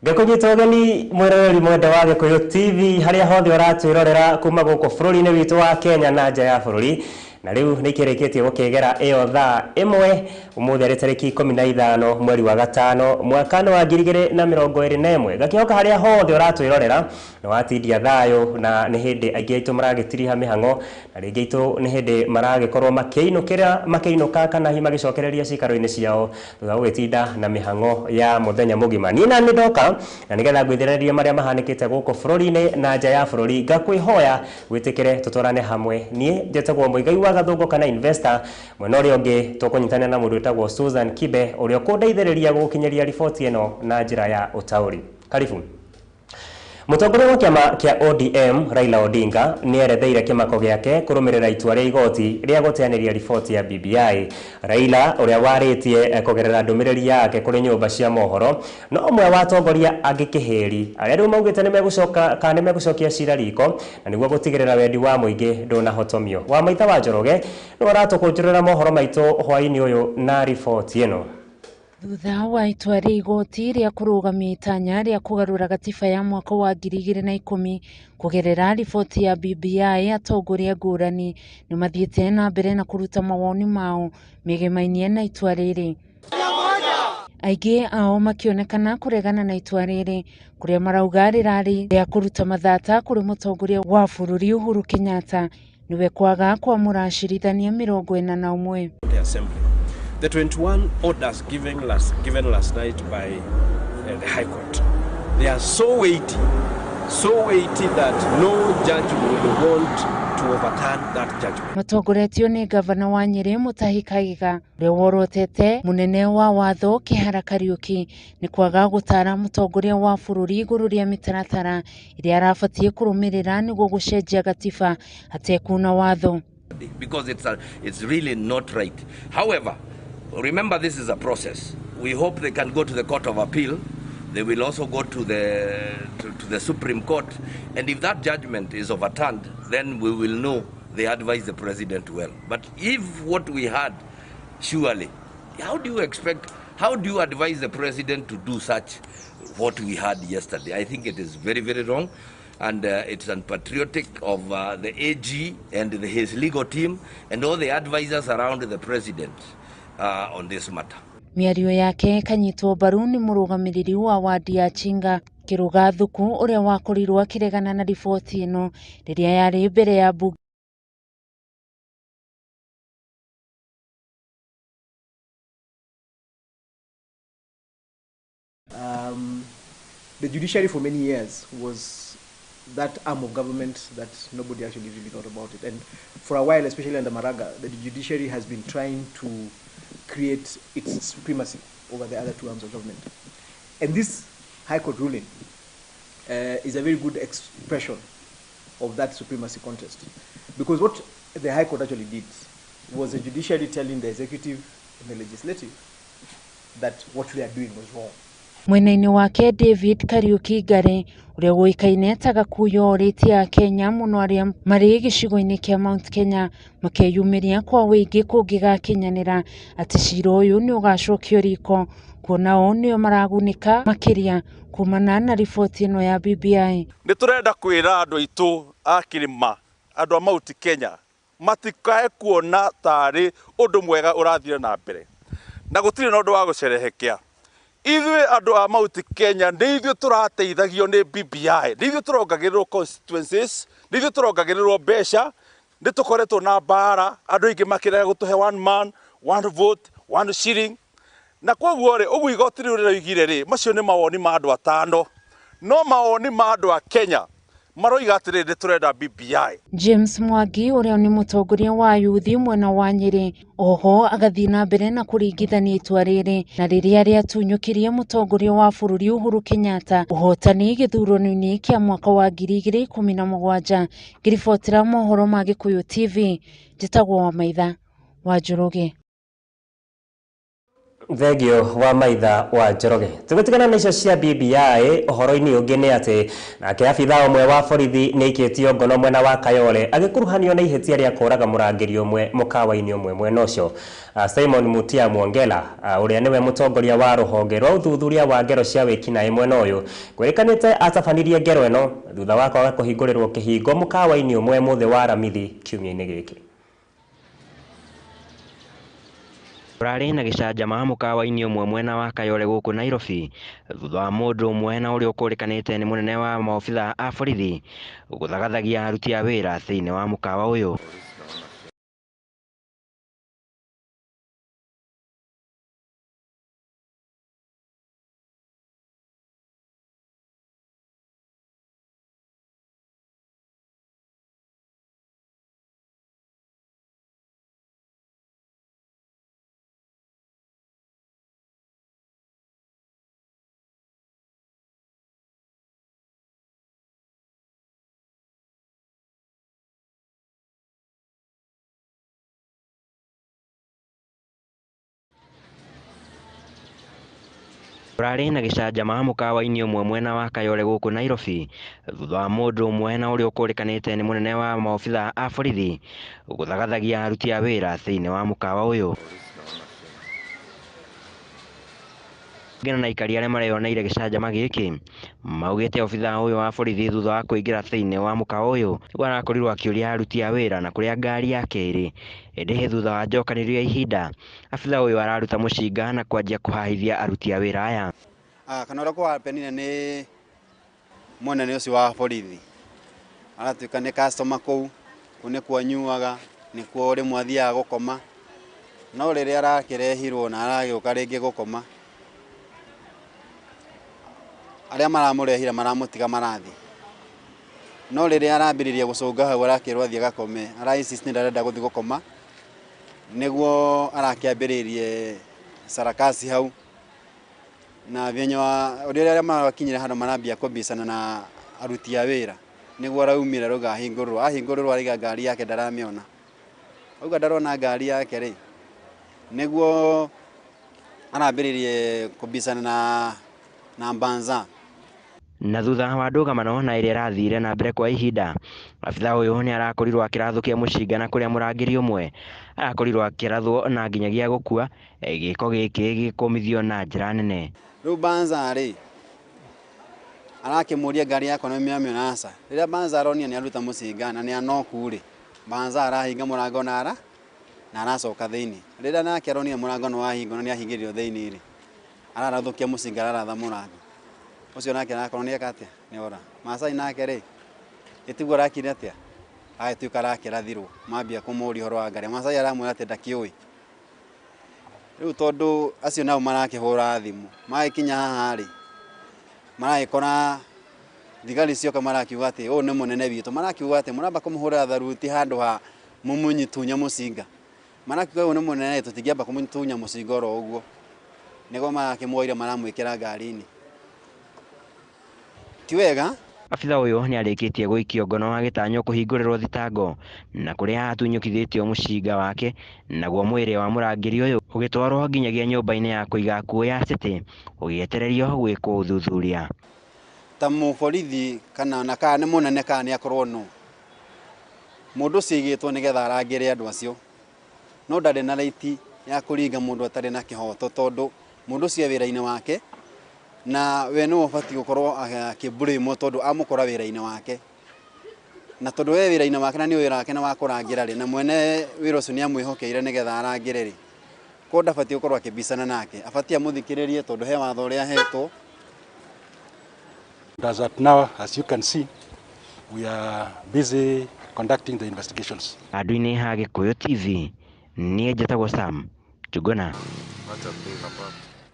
Ngĩkũnyita ũgeni mwĩroreri mwende wa Gĩkũyũ TV harĩa hothe ũratwĩrorera kuma gũkũ bũrũri-inĩ witũ wa Kenya na nja ya bũrũri. Na rĩu nĩ kĩrĩkĩtie gũkĩgera ĩyo thaa 1 ũmũthĩ arĩ tarĩki 15 mweri wa gatano mwaka-inĩ wa 2021. Ngakĩhoka harĩa hothe ũratwĩrorera nĩ watindia thayũ, na nĩ hĩndĩ aingĩ aitũ maragĩtiriha mĩhang'o, na rĩngĩ aitũ nĩ hĩndĩ maragĩkorwo makĩinũkĩra makĩinũka kana hihi magĩcokereria ciikaro-inĩ ciao thutha wa gũgĩtinda na mĩhang'o ya mũthenya mũgima. Niĩ na nĩ ndoka na nĩgetha ngwĩthĩrĩrie marĩa mahanĩkĩte gũkũ bũrũri-inĩ na nja ya bũrũri, ngakwĩhoya wĩtĩkĩre tũtwarane hamwe. Niĩ njĩtagwo Mũigai wa Gathũngũ kana Investor, mwena ũrĩa ũngĩ tũkũnyitanĩra na mũndũ wĩtagwo Susan Kibe ũrĩa ũkũndeithĩrĩria gũgũkinyĩria riboti ĩno na njĩra ya ũtaũri. Karibu. Mũtongoria wa kĩama kĩa ODM Raila Odinga nĩ eretheire kĩmako gĩake kũrũmĩrĩra itua rĩa igoti rĩa gũteanĩria riboti ya BBI. Raila ũrĩa warĩtie kũgerera ndũmĩrĩri yake kũrĩ nyũmba cia mohoro no ũmwe wa atongoria angĩ kĩhĩri arĩa rĩu maugĩte nĩ megũcoka kana nĩ megũcokia cira riko na nĩguo gũtigĩrĩra wendi wa mũingĩ ndũnahotomio. Wamaitha wa Njoroge nĩwe ũratũkũnjũrĩra mohoro maitũ hwaĩ-inĩ ũyũ na riboti ĩno. Thutha wa itua rĩa igoti rĩa kũrũgamia itanya rĩa kũgarũra gatiba ya mwaka wa 2010 kũgerera riboti ya BBI, atongoria ngũrani nĩ mathiĩte na mbere na kũruta mawoni mao megemainie na itua rĩrĩ. Aingĩ ao makĩonekana kũregana na itua rĩrĩ kũrĩa marauga rĩrarĩ rĩa kũruta mathata kũrĩ mũtongoria wa bũrũri Uhuru Kenyatta nĩwe kwaga kwamũra acirithania 41. The Assembly. The 21 orders given last night by the High Court, they are so weighty that no judge would want to overturn that judgment. Matongoretio nĩ gavana wa Nyĩrĩ Mutahi Kahiga ũrĩa worotete mũnene wa watho Kĩhara Kariũki nĩ kwaga gũtara mũtongoria wa bũrũri igũrũ rĩa mĩtaratara ĩrĩa arabatiĩ kũrũmĩrĩra nĩguo gũcenjia gatiba atekuna watho. Because it's really not right. However, remember this is a process. We hope they can go to the Court of Appeal. They will also go to the Supreme Court. And if that judgment is overturned, then we will know they advise the president well. But if what we had, surely, how do you expect, how do you advise the president to do such what we had yesterday? I think it is very, very wrong. And it's unpatriotic of the AG and his legal team and all the advisors around the president on this matter. Mĩario yake ĩkanyitwo mbaru nĩ mũrũgamĩrĩri wa wadi ya Chinga Kĩrũga Thuku ũrĩa wakorirwo akĩregana na riboti ĩno rĩrĩa yarĩ mbere ya mbunge. The judiciary for many years was that arm of government that nobody actually really thought about it. And for a while, especially under Maraga, the judiciary has been trying to create its supremacy over the other two arms of government. And this High Court ruling is a very good expression of that supremacy contest. Because what the High Court actually did was the judiciary telling the executive and the legislative that what we are doing was wrong. Mwena-inĩ wake David Kariuki Ngare ũrĩa ũĩkaine ta Gakuyo orĩtie Akenya mũno arĩa marĩ gĩcigo-inĩ kĩa Mount Kenya makeyumĩria kwa ũingĩ kũngĩgakinyanĩra atĩ cira ũyũ nĩ ũgacokio riko kuona o nĩo maragunĩka makĩria kumana na riboti ĩno ya BBI. Nĩ tũrenda kwĩra andũ aitũ a kĩrĩma, andũ a Mount Kenya matikae kuona tarĩ ũndũ mwega ũrathire na mbere, na gũtirĩ na ũndũ wa gũcerehekea. Ithuĩ andũ a Mount Kenya nĩ ithuĩ tũrateithagio nĩ BBI, nĩ ithuĩ tũrongagĩrĩrwo constituencies, nĩ ithuĩ tũrongagĩrĩrwo mbeca, nĩ tũkoretwo na mbara, andũ aingĩ makĩrega gũtũhe one man, one vote, one shilling. Na koguo rĩ, ũguo igoti rĩu rĩroigire rĩ, macio nĩ mawoni ma andũ atano, no mawoni ma andũ a Kenya maroiga atĩrĩrĩ, nĩ tũrenda BBI. James Mwangi ũrĩa nĩ mũtongoria wa yuthi mwena wa Nyĩrĩ oho agathiĩ na mbere na kũringithania itua rĩrĩ na rĩrĩa rĩatunyũkirie mũtongoria wa bũrũri Uhuru Kenyatta ũhotani gĩthurano-inĩ kĩa mwaka wa 2017. Ngĩribotera mohoro ma Gĩkũyũ TV, njĩtagwo Wamaitha wa Njoroge. Thengio wa maitha wa Njoroge. Tũgĩtigana na icio cia BBI, ũhoro-inĩ ũngĩ nĩ atĩ nake abithaa ũmwe wa borithi nĩ aikĩtio ngono mwena wa Kayole agĩkuruhanio na ihĩtia rĩa kũũraga mũrangĩri ũmwe mũkawa-inĩ ũmwe mwena ũcio. Simon Mutia Mwongela, ũrĩa nĩwe mũtongoria wa rũhonge rwa ũthuthuria wa ngero cia wĩkinaĩ mwena ũyũ, kwĩrĩkanĩte atabanirie ngero ĩno thutha wa kwaga kũhingũrĩrwo kĩhingo mũkawa-inĩ ũmwe mũthĩ wa Aramithi kiumia-inĩ gĩkĩ. Kũrarĩ na gĩcanjama mũkawa-inĩ ũmwe mwena wa Kayole gũkũ Nairobi thutha wa mũndũ ũmwe na ũrĩa ũkũrĩkanĩte nĩ mũnene wa maobitha a borithi gũthagathagia aruti a wĩra thĩinĩ wa mũkawa ũyũ. Kũrarĩ na gĩcanjama mũkawa-inĩ ũmwe mwena wa Kayole gũkũ Nairobi thutha wa mũndũ ũmwe na ũrĩa ũkũrĩkanĩte nĩ mũnene wa maobitha a borithi gũthagathagia aruti a wĩra thĩinĩ wa mũkawa ũyũ. Na aikari arĩa mareyoneire gĩcanjama gĩkĩ maugĩte obitha ũyũ wa borithi thutha wa kũingĩra thĩinĩ wa mũkawa ũyũ nĩguo arakorirwo akĩũria aruti a wĩra na kũrĩa ngari yake ĩrĩ, ĩndĩ thutha wa njokanĩrio ya ihinda abitha ũyũ araruta mũcinga na kwanjia kũhahithia aruti a wĩra aya. Kana ũrĩa kũhapenire nĩ mũnene ũcio wa borithi aratuĩka nĩ customer kũu, kũu nĩkuo anyuaga, nĩkuo rĩmwe athiaga gũkoma, no rĩrĩa arakĩrehirwo na aragĩũka rĩngĩ gũkoma, arĩa maramũrehire maramũtiga marathiĩ, no rĩrĩa arambĩrĩria gũcũnga hau arakĩrwo athiĩ agakome, ara insist ndarenda gũthiĩ gũkoma, nĩguo arakĩambĩrĩirie sarakasi hau na vyenye ũrĩa arĩa marakinyire handũ marambia kũbicana na aruti a wĩra, nĩguo araumire rũga ahingũrĩrwo, ahingũrĩrwo araiga ngari yake ndaramĩona, auga ndarona ngari yake rĩ, nĩguo arambĩrĩirie kũbicana na Mbanza. Na thutha wa ndũgamano na ĩrĩa ĩrathire na mbere kwa ihinda, abitha ũyũ nĩ arakorirwo akĩrathũkia mũcinga na kũrĩa mũrangĩri ũmwe arakorirwo akĩrathwo na nginyagia gũkua, gĩko gĩkĩ gĩkũmithio na njĩra nene. Rĩu Banza rĩ arakĩmũria ngari yakwa nĩ mĩamĩona aca, rĩrĩa Banza aronia nĩ aruta mũcinga na nĩ anoku rĩ, Banza arahinga mũrango na aracoka thĩinĩ, rĩrĩa nake aronia mũrango nĩ wahingwo na nĩ ahingĩrio thĩinĩ rĩ, ararathũkia mũcinga araratha mũrango ũcio nake arakorwo nĩ eka atĩa, nĩ ora. Masai nake rĩ ĩtiguo arakire atĩa, agĩtuĩka arakĩrathirwo, mambia kũmũria ũhoro wa ngari, Masai aramwĩra atĩ ndakĩũĩ. Rĩu tondũ acio nao marakĩhũra thimũ, magĩkinya haha rĩ, maragĩkora thigari cioka marakiuga atĩ ũyũ nĩ mũnene witũ, marakiuga atĩ mũramba kũmũhũrĩra tharuti handũ ha mũmũnyitunya mũcinga, marakiuga ũyũ nĩ mũnene tũtingĩamba kũmũtunya mũcinga oro ũguo, nĩguo marakĩmuoire maramwĩkĩra ngari-inĩ. Ti wega. Abitha ũyũ nĩ arĩkĩtie gũikio ngono agĩtanywo kũhingũrĩrwo thitango na kũrĩa atunyũkithĩtio mũcinga wake, naguo mwĩrĩ wa mũrangĩri ũyũ ũgĩtwarwo nginyagia nyũmba-inĩ ya kũiga akuũ ya City ũgĩetererio gwĩkwo ũthuthuria. Ta mũborithi kana na kana nĩ mũnene kana nĩ akorwo no mũndũ ũcio aigĩtwo nĩgetha arangĩre andũ acio, no ndarĩ na raiti ya kũringa mũndũ atarĩ na kĩhoto, tondũ mũndũ ũcio e wĩra-inĩ wake na we nĩwe ũbatiĩ gũkorwo akĩblame tondũ amũkora wĩra-inĩ wake, na tondũ we wĩra-inĩ wake na nĩ wĩra wake na wa kũrangĩra rĩ, na mwene wĩra ũcio nĩ amwĩhokeire nĩgetha arangĩre rĩ, koguo ndabatiĩ gũkorwo akĩbicana nake, abatiĩ amũthikĩrĩrie tondũ he watho ũrĩa ahetwo. As at now, as you can see, we are busy conducting the investigations. Andũ-inĩ ha Gĩkũyũ TV, niĩ njĩtagwo Sam Njuguna.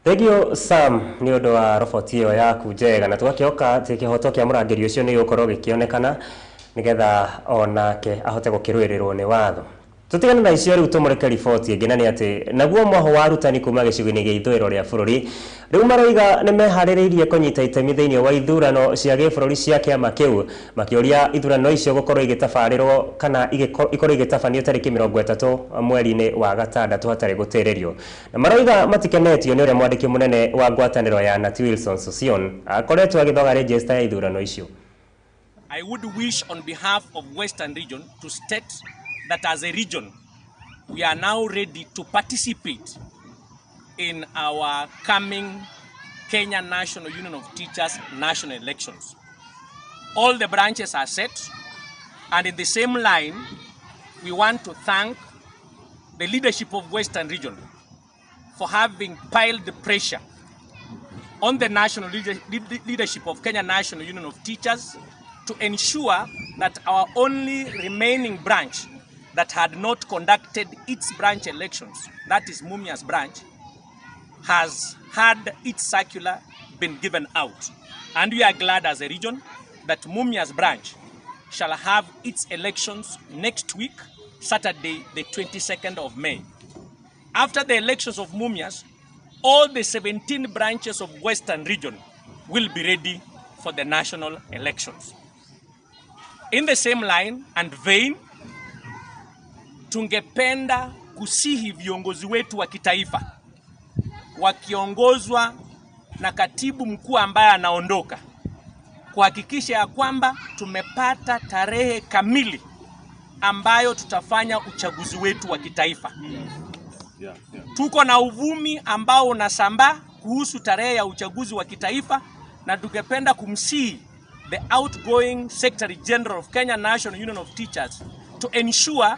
Thengiũ Sam nĩ ũndũ wa roboti ĩyo yaku njega, na tũgakĩhoka atĩ kĩhoto kĩa mũrangĩri ũcio nĩ gĩgũkorwo gĩkĩonekana nĩgetha onake ahote gũkĩrũĩrĩrwo nĩ watho. Tutigane na icio riu tumureke riboti ĩngĩ na nĩ atĩ naguo mwaho wa arutani kuma gĩcigo-inĩ gĩa ithũĩro rĩa bũrũri rĩu maroiga nĩ meharĩrĩirie kũnyita itemi thĩinĩ wa ithurano cia gĩbũrũri cia kĩama kĩu makĩũria ithurano icio gũkorwo igĩtabarĩrwo kana ikorwo igĩtabanio tarĩki 30 mweri-inĩ wa gatandatũ hatarĩ gũtĩrĩrio na maroiga matikenetio nĩ ũrĩa mwandĩki mũnene wa ngwatanĩro ya Nati Wilson Sossion akoretwo agĩthoga rejista ya ithurano icio. I would wish on behalf of Western Region to state that as a region, we are now ready to participate in our coming Kenya National Union of Teachers national elections. All the branches are set, and in the same line, we want to thank the leadership of Western Region for having piled the pressure on the national leadership of Kenya National Union of Teachers to ensure that our only remaining branch that had not conducted its branch elections, that is Mumias branch, has had its circular been given out. And we are glad as a region that Mumias branch shall have its elections next week, Saturday, the 22nd of May. After the elections of Mumias, all the 17 branches of Western Region will be ready for the national elections. In the same line and vein, tungependa kusihi viongozi wetu wa kitaifa wakiongozwa na katibu mkuu ambaye anaondoka kuhakikisha ya kwamba tumepata tarehe kamili ambayo tutafanya uchaguzi wetu wa kitaifa. Tuko na uvumi ambao unasambaa kuhusu tarehe ya uchaguzi wa kitaifa, na tungependa kumsihi the outgoing Secretary General of Kenya National Union of Teachers to ensure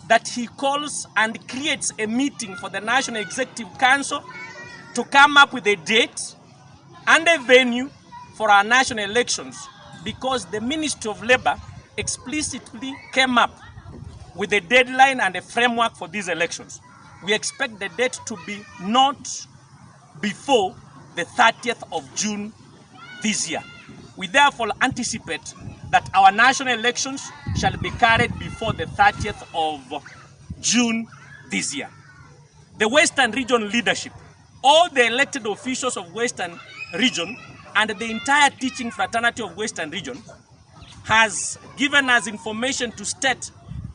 that he calls and creates a meeting for the National Executive Council to come up with a date and a venue for our national elections, because the Ministry of Labor explicitly came up with a deadline and a framework for these elections. We expect the date to be not before the 30th of June this year. We therefore anticipate that our national elections shall be carried before the 30th of June this year. The Western Region leadership, all the elected officials of Western Region and the entire teaching fraternity of Western Region has given us information to state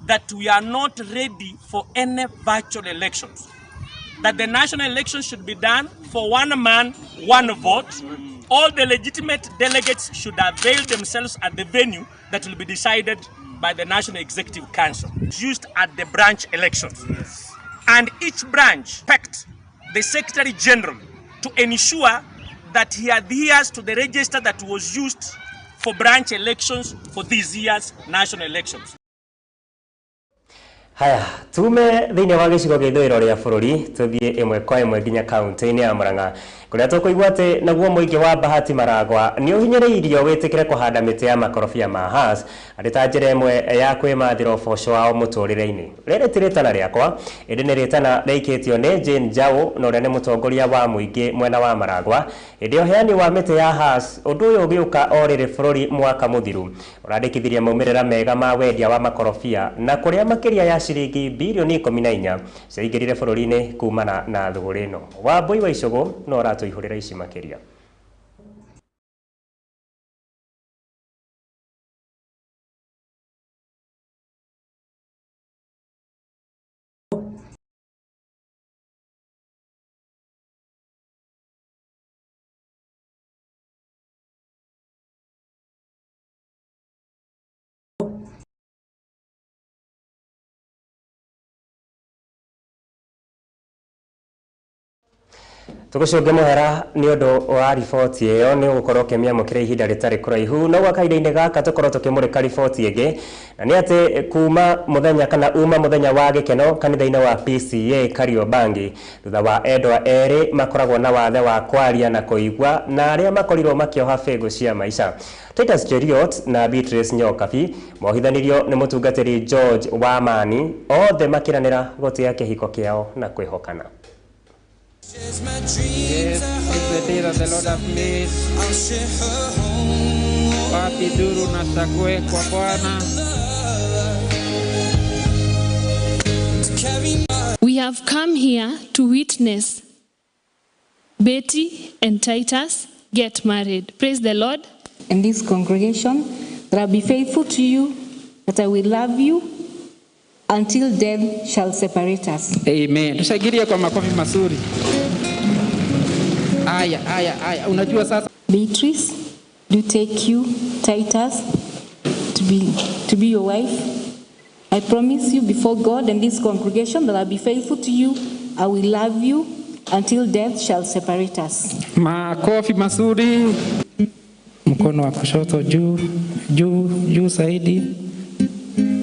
that we are not ready for any virtual elections, that the national elections should be done for one man, one vote. All the legitimate delegates should avail themselves at the venue that will be decided by the National Executive Council, used at the branch elections. Yes. And each branch picked the Secretary General to ensure that he adheres to the register that was used for branch elections for this year's national elections. Haya, tume thĩinĩ wa gĩcigo gĩa ithũĩro rĩa bũrũri tũthiĩ ĩmwe kwa ĩmwe nginya kaunti-inĩ ya Murang'a kũrĩa tũkũigua atĩ naguo mũingĩ wa Bahati Maragwa nĩ ũhinyĩrĩirio wĩtĩkĩre kũhanda mĩtĩ ya makorobia ma Hass arĩ ta njĩra ĩmwe ya kwĩmathĩra ũboco wao mũtũrĩre-inĩ. Rĩrĩ ti rĩtana rĩakwa, ĩndĩ nĩ rĩtana rĩikĩtio nĩ Jane Njau na ũrĩa nĩ mũtongoria wa mũingĩ mwena wa Maragwa hĩndĩ ya ũheani wa mĩtĩ ya Hass. Ũndũ ũyũ ũgĩũka o rĩrĩ bũrũri mwaka mũthiru ũrandĩkithirie maumĩrĩra mega ma wendia wa makorobia na kũrĩa makĩria ya ciringi bilioni 14 ciaingĩrire bũrũri-inĩ kumana na thũgũrĩ ĩno. Wambui wa Icũgũ no ũratũihũrĩra ici makĩria. Tũgũcũnge mũhera nĩ ũndũ wa riboti ĩyo nĩ ũgũkorwo ũkĩmĩamũkĩra ihinda rĩtarĩ kũraihu no gwa kahinda-inĩ gaka tũkorwo tũkĩmũrĩka riboti ĩngĩ na nĩ atĩ kuma mũthenya kana uma mũthenya wa gĩkeno kanitha-inĩ wa PCA Kariobangi thutha wa endwa erĩ makoragwo na wathe wa kwaria na kũigua na arĩa makorirwo makĩoha bĩngũ cia maica. Titus Cheruiyot na Beatrice Nyokabi mohithanirio nĩ mũtungatĩri George Wamani othe makĩranĩra gũtĩa kĩhiko kĩao na kwĩhokana. This is the day that the Lord hath made. Wapi duru na shangwe kwa Bwana. We have come here to witness Betty and Titus get married. Praise the Lord. In this congregation, that I'll be faithful to you, that I will love you until death shall separate us. Amen. Tushangilie kwa makofi mazuri. Aya, aya, aya. Unajua sasa. Beatrice, do take you, Titus, to be your wife. I promise you before God and this congregation that I'll be faithful to you. I will love you until death shall separate us. Makofi mazuri. Mkono wa kushoto juu, juu, juu zaidi.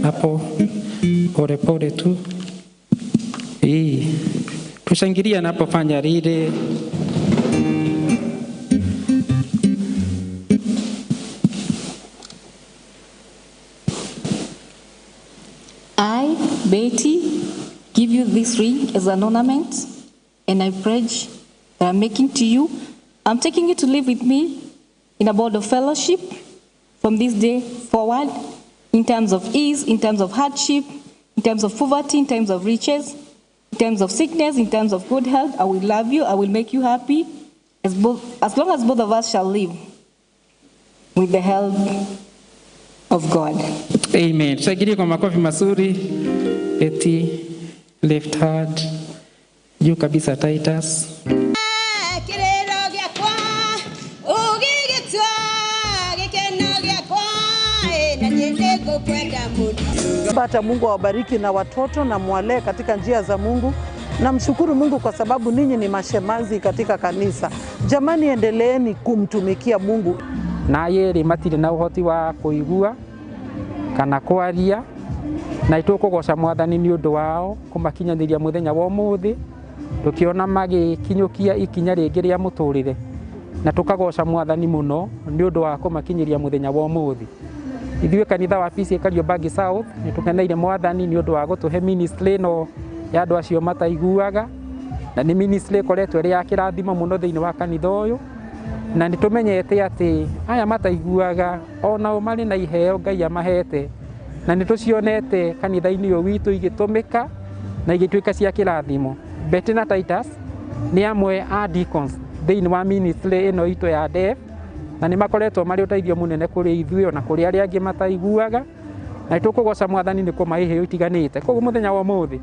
Hapo pole pole tu. Hii. Tushangilia napofanya lile. I, Betty, give you this ring as an ornament, and I pledge that I'm making to you. I'm taking you to live with me in a board of fellowship from this day forward, in terms of ease, in terms of hardship, in terms of poverty, in terms of riches, in terms of sickness, in terms of good health. I will love you. I will make you happy as long as both of us shall live with the help of God. Amen. Tushangilie kwa makofi mazuri. Betty, left hand juu kabisa Titus. Hata Mungu awabariki na watoto na mwalee katika njia za Mungu. Namshukuru Mungu kwa sababu ninyi ni mashemazi katika kanisa. Jamani, endeleeni kumtumikia Mungu. Na yeri matire na uhoti wa kuigua kana kwaria na itukugoca mwathani ni undu wao kumakinyaniria muthenya wa umuthi tukiona magikinyukia ikinya ringi ria muturire na tukagoca mwathani muno ni undu wa kumakinyiria muthenya wa umuthi. Ithuĩ kanitha wa PCEA Kariobangi South ni tukeneire mwathani ni undu wa gutuhe ministry no ya andu acio mataiguaga na ni ministry ikoretwo ĩrĩ ya kĩrathimo mũno thĩinĩ wa kanitha ũyũ na nĩ tũmenyete atĩ aya mataiguaga onao marĩ na iheo Ngai amahete na nĩ tũcionete kanitha-inĩ ũyũ witũ igĩtũmĩka na igĩtuĩka cia kĩrathimo. Betty na Titus nĩ amwe a deacons thĩinĩ wa ministry ĩno itũ ya DEF na nĩ makoretwo marĩ ũteithio mũnene kũrĩ ithuĩ ona kũrĩ arĩa angĩ mataiguaga na tũkũgoca mwathani nĩ kũmahe iheo itiganĩte. Koguo mũthenya wa ũmũthĩ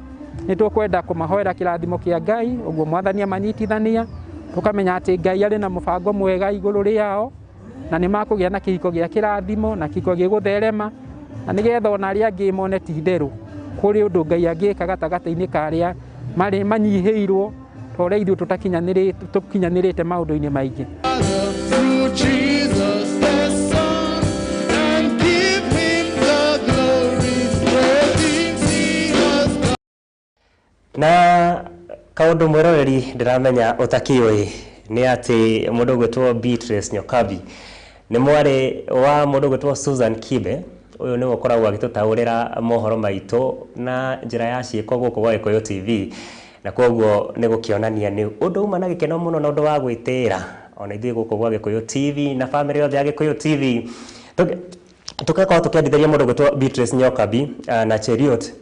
nĩ tũkwenda kũmahoera kĩrathimo kĩa Ngai ũguo mwathani amanyitithania tukamenya atĩ Ngai arĩ na mũbango mwega igũrũ rĩao na nĩ makũgĩa na kĩhiko gĩa kĩrathimo na kĩhiko gĩgũtherema na nĩgetha ona arĩa angĩ mone ti itherũ kũrĩ ũndũ Ngai angĩka gatagatĩ-inĩ ka arĩa marĩ manyihĩirwo ta ũrĩa ithuĩ tũkinyanĩrĩte maũndũ-inĩ maingĩ. Na kaundu mwiroreri ndiramenya utakiũĩ nĩ atĩ mũndũ ũgwĩtwo Beatrice Nyokabi nĩ mwarĩ wa mũndũ ũgwĩtwo Susan Kibe. Ũyũ nĩwe ũkoragwo agĩtũtaũrĩra mohoro maitũ na njĩra ya ciĩko gũkũ gwa Gĩkũyũ TV na koguo nĩ gũkĩonania nĩ ũndũ uma na gĩkeno mũno na ũndũ wa gwĩtĩĩra ona ithuĩ gũkũ gwa Gĩkũyũ TV na bamĩrĩ yothe ya Gĩkũyũ TV tũgakorwo tũkĩendithĩria mũndũ ũgwĩtwo Beatrice Nyokabi na Cheriot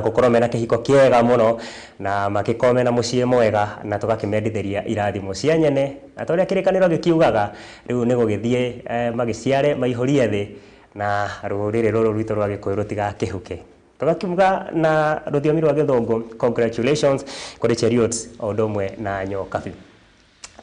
gukorwo mena kĩhiko kĩega mũno na makĩkorwo mena mũciĩ mwega na tũgakĩmendithĩria irathimo cia nyene na ta ũrĩa kĩrĩkanĩro gĩkiugaga rĩu nĩ gũgĩthiĩ magĩciare maihũrie thĩ na rũrĩrĩ rũrũ rwitũ rwa Gĩkũyũ rũtigakĩhuke. Tũgakiuga na rũthiomi rwa Gĩthũngũ congratulations kũrĩ Cheriot o ũndũ ũmwe na Nyokabi.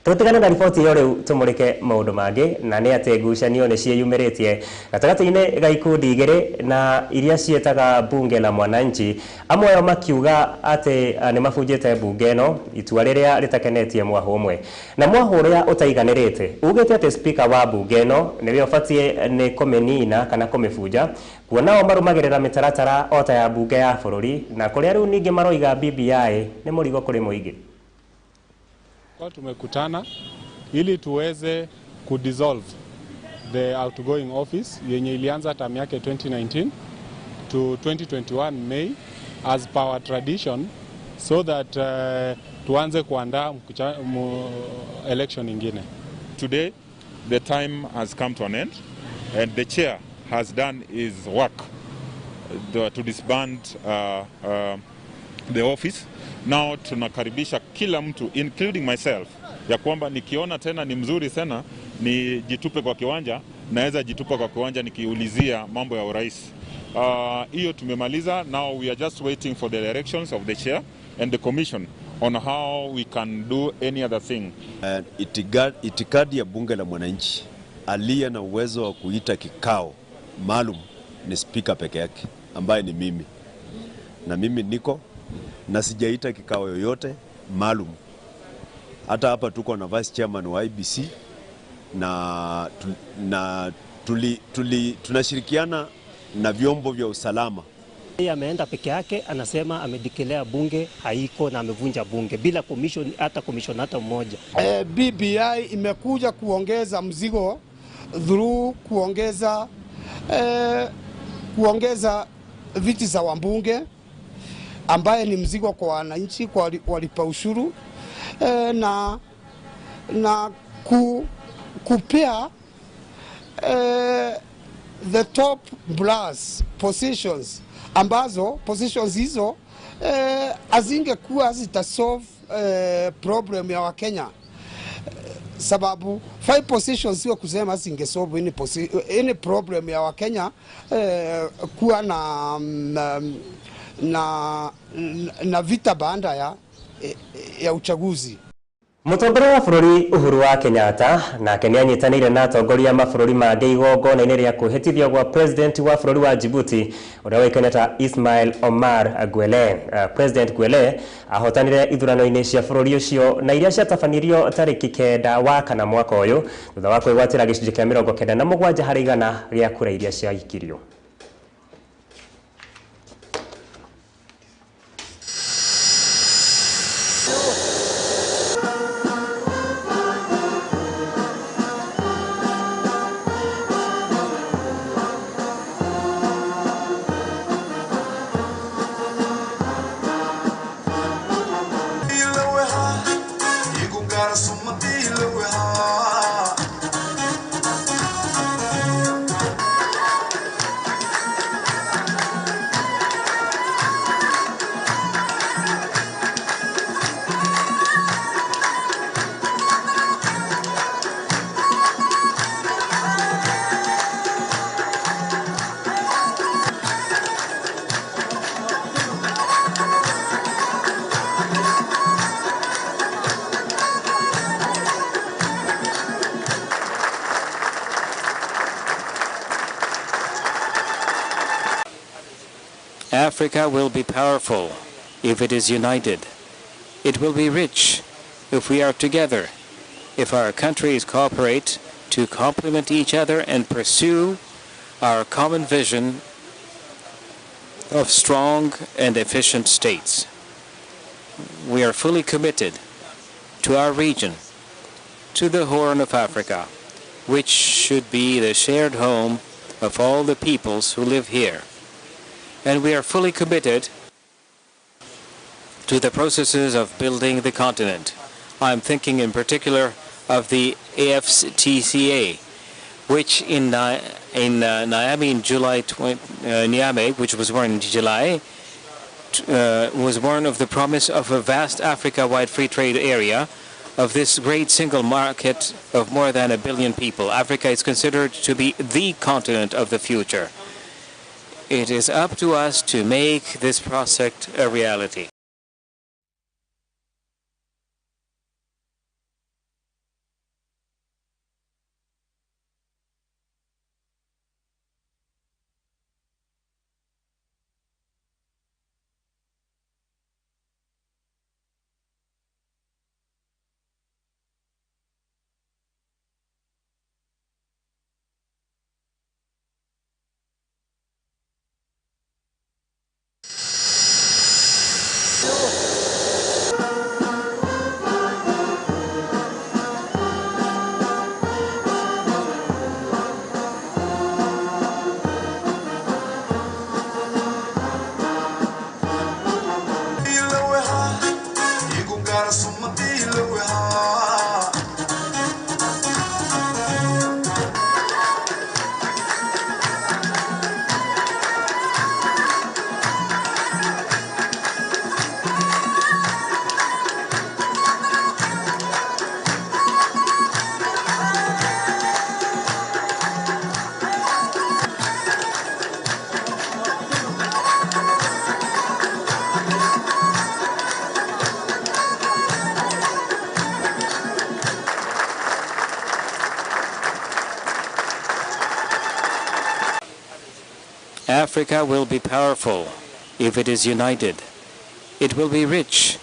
Tũtigane na riboti ĩyo rĩu tũmũrĩke maũndũ mangĩ na nĩ atĩ ngucanio nĩ ciĩyumĩrĩtie gatagatĩ-inĩ ga ikundi igĩrĩ na iria ciĩtaga bunge la mwananchi amwe ao makiuga atĩ nĩ mabunjĩte bunge ĩno itua rĩrĩa rĩtakenetie mwahũ ũmwe na mwahũ ũrĩa ũtaiganĩrĩte ugĩte atĩ speaker wa bunge ĩno nĩwe ũbatiĩ nĩ kũmĩnina kana kũmĩbunja kuona o marũmagĩrĩra mĩtaratara o ta ya bunge ya bũrũri na kũrĩa rĩu ningĩ maroiga BBI nĩ mũrigo kũrĩ mũingĩ. Tumekutana ili tuweze kudissolve the outgoing office yenye ilianza term yake 2019 to 2021 May as per our tradition so that tuanze kuandaa election ingine. Today the time has come to an end and the chair has done his work to disband the office. Now tunakaribisha kila mtu including myself ya kwamba nikiona tena ni mzuri sana nijitupe kwa kiwanja, naweza jitupa kwa kiwanja nikiulizia mambo ya urais. Hiyo tumemaliza. Now we are just waiting for the directions of the chair and the commission on how we can do any other thing. Itikadi ya bunge la mwananchi, aliye na uwezo wa kuita kikao maalum ni spika peke yake ambaye ni mimi, na mimi niko na sijaita kikao yoyote maalum. Hata hapa tuko na vice chairman wa IBC na tunashirikiana na vyombo vya usalama. Yeye ameenda peke yake, anasema amedeclare bunge haiko na amevunja bunge bila commission, hata commission hata mmoja. BBI imekuja kuongeza mzigo through kuongeza viti za wabunge ambaye ni mzigo kwa wananchi, kwa walipa ushuru, na kupea the top brass positions ambazo positions hizo azingekuwa zitasolve problem ya Wakenya, sababu 5 positions sio kusema zingesolve any problem ya Wakenya kuwa na vita baada ya uchaguzi. Mũtongoria wa bũrũri Uhuru wa Kenyatta nake nĩanyitanĩire na atongoria a mabũrũri mangĩ igongona-inĩ rĩa kwĩhĩtithio gwa President wa bũrũri wa Djibouti ũrĩa ũĩkaine ta Ismail Omar Guelleh. President Guelleh ahotanire ithurano-inĩ cia bũrũri ũcio na iria ciatabanirio tarĩki 9 wa 4 mwaka ũyũ thutha wa kwĩgwatĩra gĩcunjĩ kĩa 97 harĩ igana gĩa kura iria ciaikirio. Africa will be powerful if it is united. It will be rich if we are together, if our countries cooperate to complement each other and pursue our common vision of strong and efficient states. We are fully committed to our region, to the Horn of Africa, which should be the shared home of all the peoples who live here. And we are fully committed to the processes of building the continent. I'm thinking in particular of the AfCFTA, which in Niamey in July, Niamey, which was born in July, was born of the promise of a vast Africa-wide free trade area, of this great single market of more than 1 billion people. Africa is considered to be the continent of the future. It is up to us to make this project a reality. Africa will be powerful if it is united. It will be rich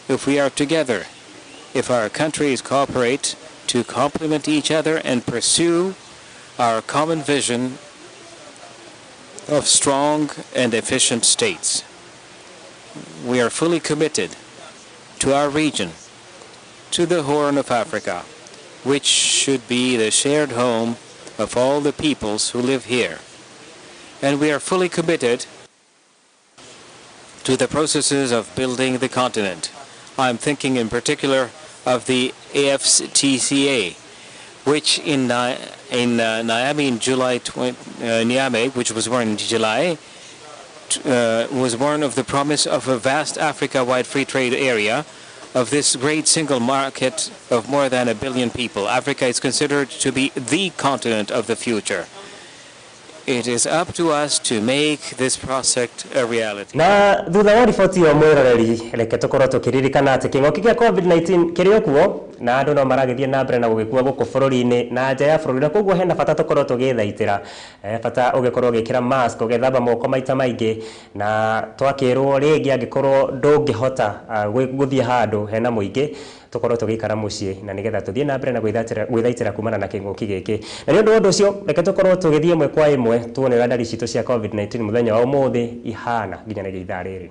if we are together, if our countries cooperate to complement each other and pursue our common vision of strong and efficient states. We are fully committed to our region, to the Horn of Africa, which should be the shared home of all the peoples who live here. And we are fully committed to the processes of building the continent. I'm thinking in particular of the AfCFTA, which in Niamey in July, Niamey, which was born in July, was born of the promise of a vast Africa-wide free trade area, of this great single market of more than 1 billion people. Africa is considered to be the continent of the future. It is up to us to make this project a reality. Na thutha wa riboti ĩyo mwĩroreri, reke tũkorwo tũkĩririkana atĩ kĩng'ũki kĩa COVID-19 kĩrĩ o kuo na andũ no maragĩthiĩ na mbere na gũgĩkua gũkũ bũrũri-inĩ na nja ya bũrũri, na koguo hena bata tũkorwo tũgĩthaitĩra, bata ũgĩkorwo ũgĩkĩra mask, ũgethamba moko maita maingĩ, na twakĩrwo rĩngĩ angĩkorwo ndũngĩhota gũthiĩ handũ hena mũingĩ, tũkorwo tũgĩikara mũciĩ na nĩgetha tũthiĩ na mbere na gwĩthaitĩra kumana na kĩng'ũki gĩkĩ. Na nĩ ũndũ wa ũndũ ũcio, reke tũkorwo tũgĩthiĩ ĩmwe kwa ĩmwe tuone ũrĩa ndari citũ cia COVID-19 mũthenya wa ũmũthĩ ihana nginyanagia ithaa rĩrĩ.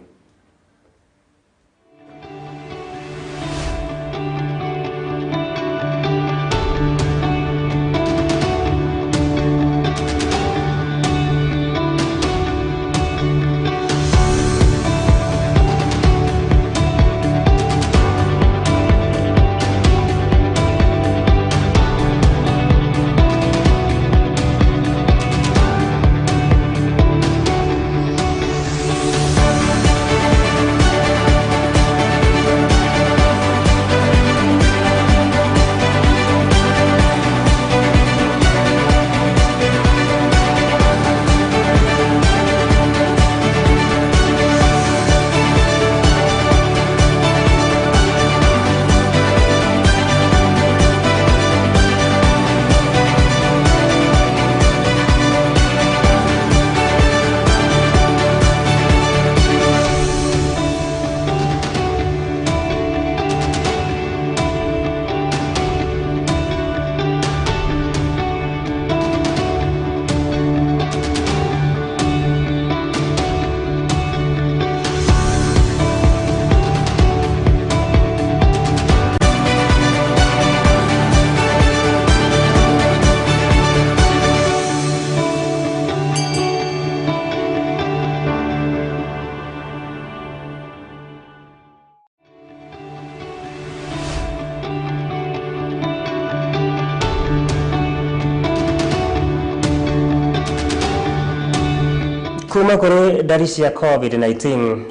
Kuma kũrĩ ndari cia COVID-19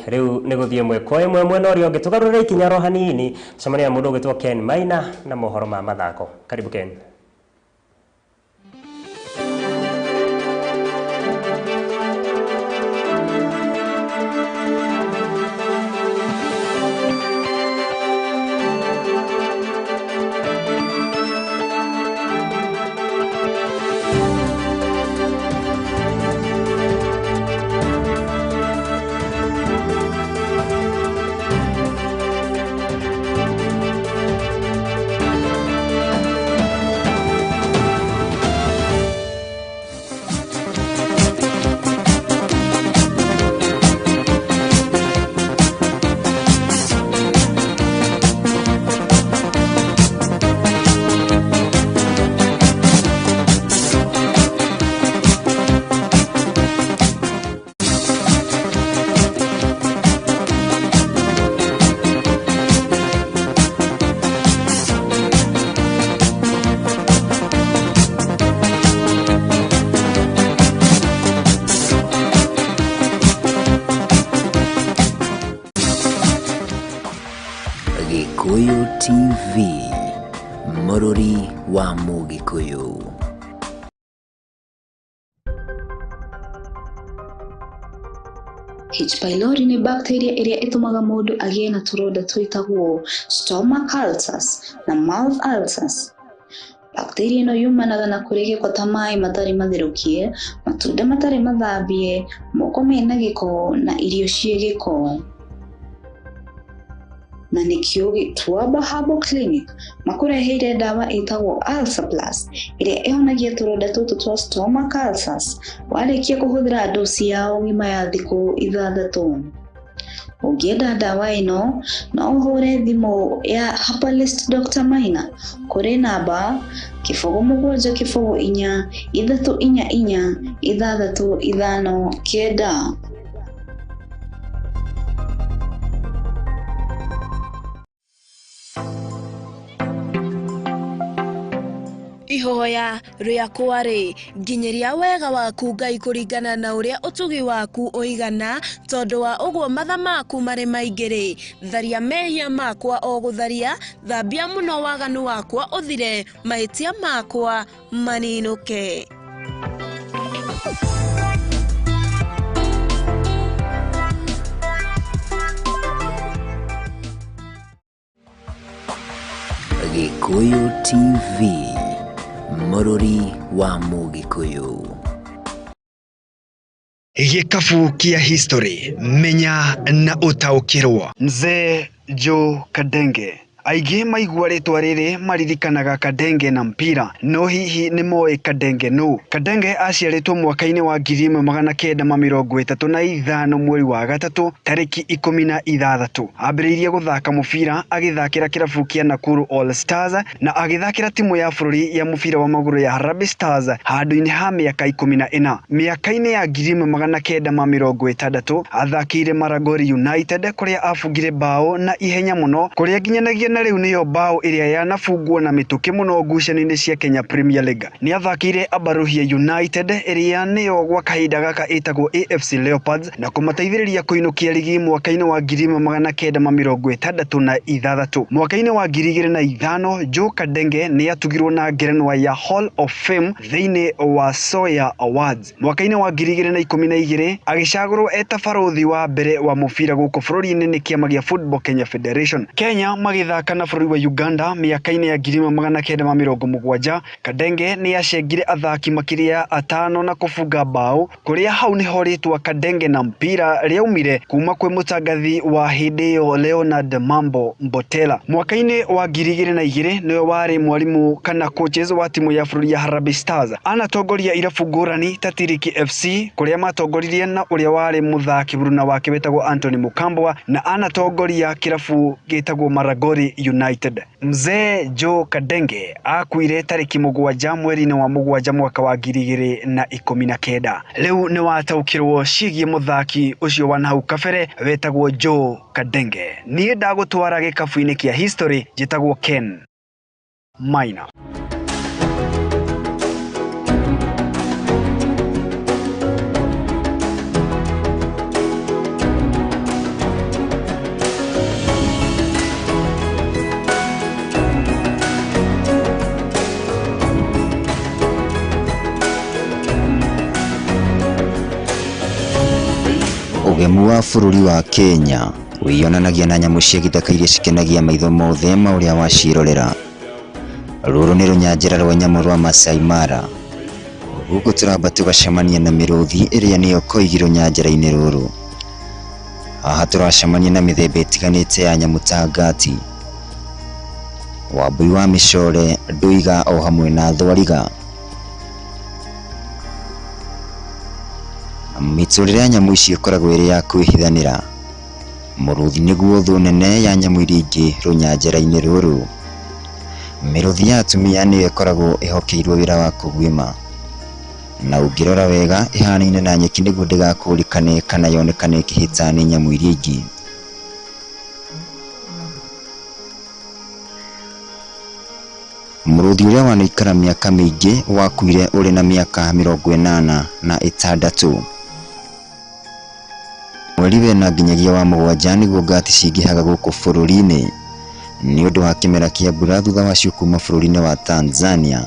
rĩu nĩ gũthiĩ ĩmwe kwa ĩmwe mwena ũrĩa ũngĩ tũgarũrĩre ikinya ro hanini tũcemanie na mũndũ ũgwĩtwo Ken Maina na mohoro ma mathako. Karibu Ken. Gikuyu TV, Mũrũri wa Mũgĩkũyũ. H. pylori nĩ bacteria ĩrĩa ĩtũmaga mũndũ agĩe na tũronda twĩtagwo stomach ulcers na mouth ulcers. Bacteria ĩno yumanaga na kũrĩa gĩko ta maĩ matarĩ matherũkie, matunda Matunda matarĩ mathambie, moko mena gĩko na irio ciĩ gĩko. Na nĩkĩo Gĩtuamba Herbal Clinic makũreheire ndawa ĩtagwo Ulcer Plus ĩrĩa ĩhonagia tũronda tũtũ twa stomach ulcers warĩkia kũhũthĩra ndoci yao ng'ima ya thikũ 6. Ũngĩenda ndawa ĩno no ũhũre thimũ ya Herbalist Dr. Maina kũrĩ namba 07 04 344 659. Ihoya rĩakwa rĩ nginyĩria wega waku Ngai kũringana na ũrĩa ũtugi waku ũigana tondũ wa ũguo matha maku marĩ maingĩ rĩ tharia mehia makwa o gũtharia thambia mũno waganu wakwa ũthire mahĩtia makwa maninũke. Gikuyu TV, Mũrũri wa Mũgĩkũyũ. Gĩkabu kĩa history, menya na ũtaũkĩrwo. Mzee Joe Kadenge. Aingĩ maigua rĩtwa rĩrĩ maririkanaga Kadenge na mpira, no hihi nĩ moĩ Kadenge nũ? Kadenge aciarĩtwo mwaka-inĩ wa 1935 mweri wa 3 tarĩki 16. Ambĩrĩirie gũthaka mũbira agĩthakĩra kĩrabu kĩa Nakuru All Stars na agĩthakĩra timu ya bũrũri ya mũbira wa magũrũ ya Harambee Stars handũ-inĩ ha mĩaka 14. Mĩaka-inĩ ya 1960 athakĩire Maragoli United kũrĩa abungire bao na ihenya mũno kũrĩa nginyanagia na rĩu nĩyo bao ĩrĩa yanabungwo na mĩtũkĩ mũno ngucanio-inĩ cia Kenya Premier League. Nĩ athakĩire Abaruhia United ĩrĩa nĩyo gwa kahinda gaka ĩtagwo AFC Leopards na kũmateithĩrĩria kũinũkia ligi mwaka-inĩ wa 1966. Mwaka-inĩ wa 2005 Joe Kadenge nĩ atugirwo na ngerenwa ya Hall of Fame thĩinĩ wa Sawyer Awards. Mwaka-inĩ wa 2012 agĩcagũrwo eta barũthi wa mbere wa mũbira gũkũ bũrũri-inĩ nĩ kĩama gĩa Football Kenya Federation. Kenya magĩthaka na bũrũri wa Uganda mĩaka-inĩ ya 1970 Kadenge nĩ acengire athaki makĩria 5 na kũbunga bao kũrĩa hau nĩho rĩtwa Kadenge na mpira rĩaumire kuma kwĩ mũtangathi wa hĩndĩ ĩyo Leonard Mambo Mbotela. Mwaka-inĩ wa 2002 nĩwe warĩ mwarimu kana coaches wa timu ya bũrũri ya Harambee Stars. Anatongoria irabu ngũrani ta Tiriki FC kũrĩa matongoririe na ũrĩa warĩ mũthaki buruna wake wetagwo Anthony Mukambwa na anatongoria kĩrabu gĩtagwo Maragoli United. Mzee Joe Kadenge akuire tarĩki 7 mweri-inĩ wa 7 mwaka wa 2019. Rĩu nĩ wataũkĩrwo ciĩgiĩ mũthaki ũcio wa nahau kabere wetagwo Joe Kadenge. Niĩ ndagũtwara gĩkabu-inĩ kĩa history, njĩtagwo Ken Maina. Ũgemu wa bũrũri wa Kenya wĩyonanagia na nyamũ cia gĩthaka iria cikenagia maitho mothe ma ũrĩa waciĩrorera. Rũrũ nĩ rũnyanjara rwa nyamũ rwa Maasai Mara. Gũkũ tũramba tũgacemania na mĩrũthi ĩrĩa nĩyo koigi rũnyanjara-inĩ rũrũ. Haha tũracemania na mĩthemba ĩtiganĩte ya nyamũ ta ngati, wambui wa mĩcore, ndũiga o hamwe na thwariga. Mĩtũrĩre ya nyamũ ici ĩkoragwo ĩrĩ ya kwĩhithanĩra. Mũrũthi nĩguo thũ nene ya nyamũ iria ingĩ rũnyanjara-inĩ rũrũ. Mĩrũthi ya atumia nĩyo ĩkoragwo ĩhokeirwo wĩra wa kũguĩma, na ũngĩrora wega ĩhanaine na nyeki nĩguo ndĩgakũrĩkane kana yonekane ĩkĩhĩta nĩ nyamũ iria ingĩ. Mũrũthi ũrĩa wanaikara mĩaka mĩingĩ wakuire ũrĩ na mĩaka 86. Mweri wena nginyagia wa 7 nĩguo ngati cingĩhaga gũkũ bũrũri-inĩ nĩ ũndũ wa kĩmera kĩa mbura thutha wacio kuma bũrũri-inĩ wa Tanzania,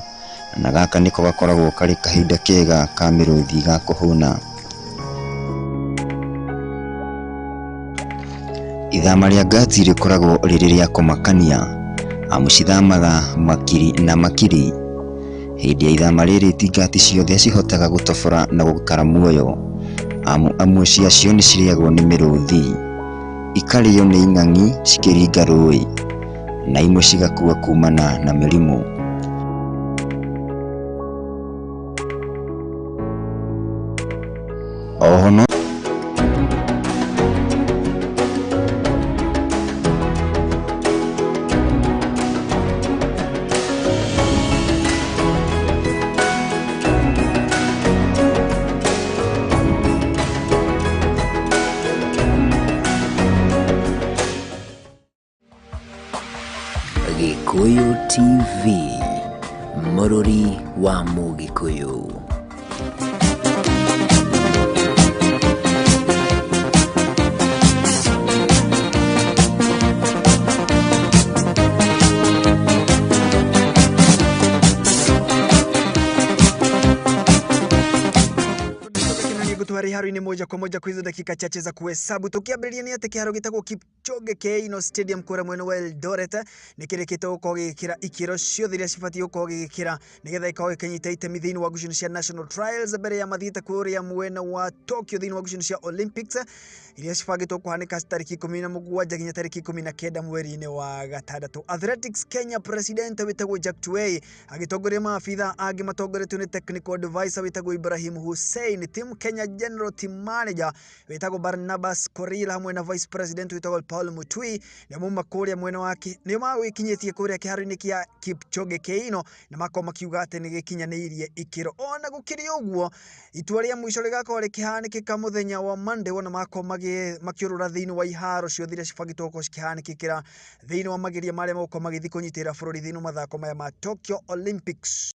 na gaka nĩko gakoragwo karĩ kahinda kega ka mĩrũthi ga kũhũna. Ithama rĩa ngati rĩkoragwo rĩrĩ rĩa kũmakania amu cithamaga makiri na makiri. Hĩndĩ ya ithama rĩrĩ itinga ti ciothe cihotaga gũtobora na gũikara muoyo, amu amwe ciacio nĩcirĩagwo nĩ mĩrũthi, ikarĩo nĩ ing'ang'i cikĩringa rũĩ, na imwe cigakua kumana na mĩrimũ. Oho no Gikuyu TV, mũrũri wa Mũgĩkũyũ. Gutwara iharo-inĩ moja kwa moja kwa hizo dakika chache za kuhesabu, tukiambĩrĩria nĩ atĩ kĩharo gĩtagwo Kipchoge Keino Stadium kũrĩa mwena wa Eldoret nĩ kĩrĩkĩte gũkorwo gĩgĩkĩra ikĩro ciothe iria cibatiĩ gũkorwo gĩgĩkĩra nĩgetha gĩkorwo gĩkĩnyita itemi thĩinĩ wa ngucanio cia National Trials mbere ya mathiĩte kũrĩa mwena wa Tokyo thĩinĩ wa ngucanio cia Olympics iria cibangĩtwo kũhanĩka tarĩki 17 nginya tarĩki 19 mweri-inĩ wa gatandatũ. Athletics Kenya president wĩtagwo Jack Tuwei agĩtongoria maabitha angĩ matongoretio nĩ technical advisor wĩtagwo Ibrahim Hussein, Team Kenya General Team Manager wĩtagwo Barnabas Korir hamwe na Vice President wĩtagwo Paul Mutui nĩo mauma kũrĩa mwena wake nĩo magwĩkinyĩtie kũrĩa kĩharo-inĩ kĩa Kipchoge Keino na makorwo makiuga atĩ nĩ gĩkinyanĩirie ikĩro. Ona gũkĩrĩ ũguo, itua rĩa mũico rĩgakorwo rĩkĩhanĩkĩka mũthenya wa Monday wona makorwo makĩũrũra thĩinĩ wa iharo ciothe iria cibangĩtwo gũkorwo cikĩhanĩkĩkĩra thĩinĩ wa mageria marĩa megũkorwo magĩthiĩ kũnyitĩrĩra bũrũri thĩinĩ wa mathako maya ma Tokyo Olympics.